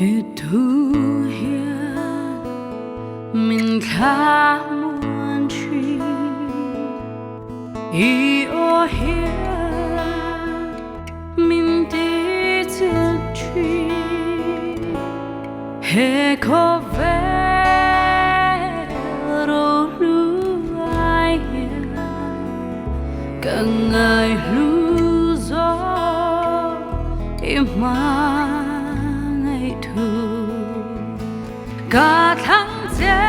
I thu hian min thlamuan thin, i aw hian min ti chak thin. He khawvel rohlu ai hian ka ngaihlu zawk i hmangaih thu. Ka thlang che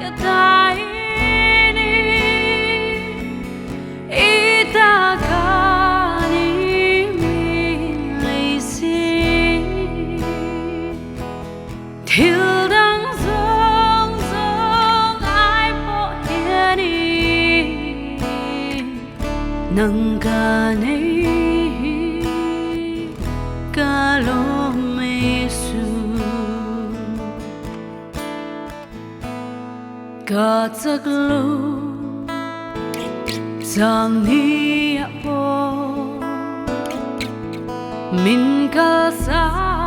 ka tai ni, i ta ka ni min lei si. Thil dang zawng zawng ai pawh hian i nang ka nei hi ka lawm ei su. Ka chak lo chang ni ah pawh min kalsan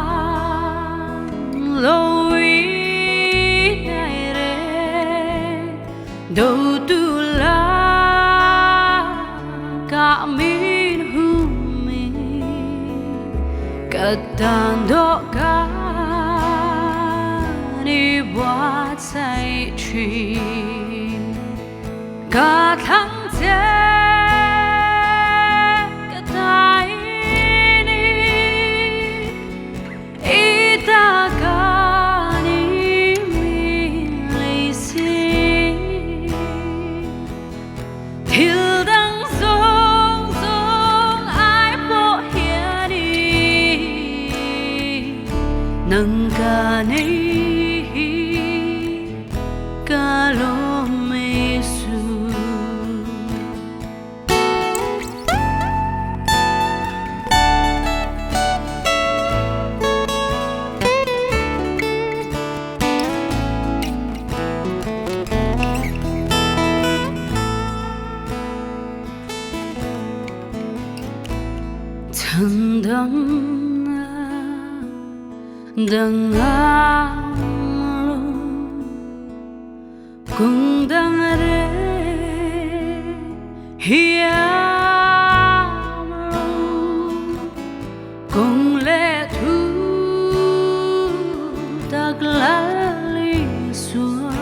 lo i nai reng do tu la ka min hum i ka tan dawhkan i buatsaih thin. Ka thlang che ka tai ni, i ta ka ni min lei si. Thil dang zawng zawng ai pawh hian i nang ka nei hi ka lawm ei su. Chhandamna dang a awm lo, kawng dang reng hi a awm lo, kawng leh thu tak lal Isua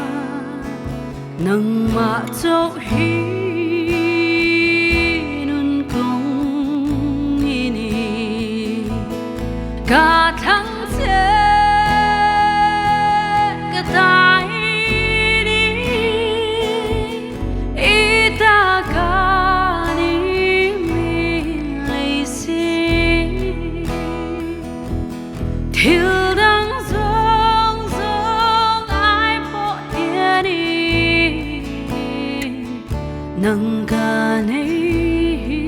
nangmah chauh hi nun kawng i ni. Ka thlang che ka tai ni, i ta ka ni min lei si. Thil dang zawng zawng ai pawh hian i nang ka nei hi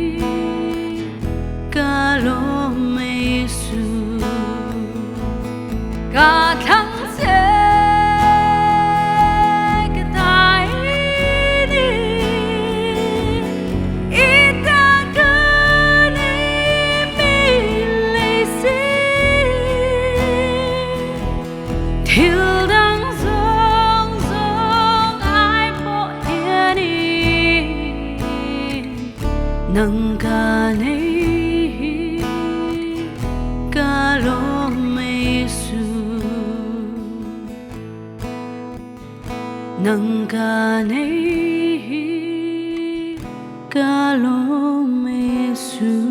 ka lawm ei su. Ka thlang che ka tai ni, i ta ka ni min lei si. Thil dang zawng zawng ai pawh hian i nang ka nei hi ka lawm ei su. Nang ka nei hi ka lawm ei su.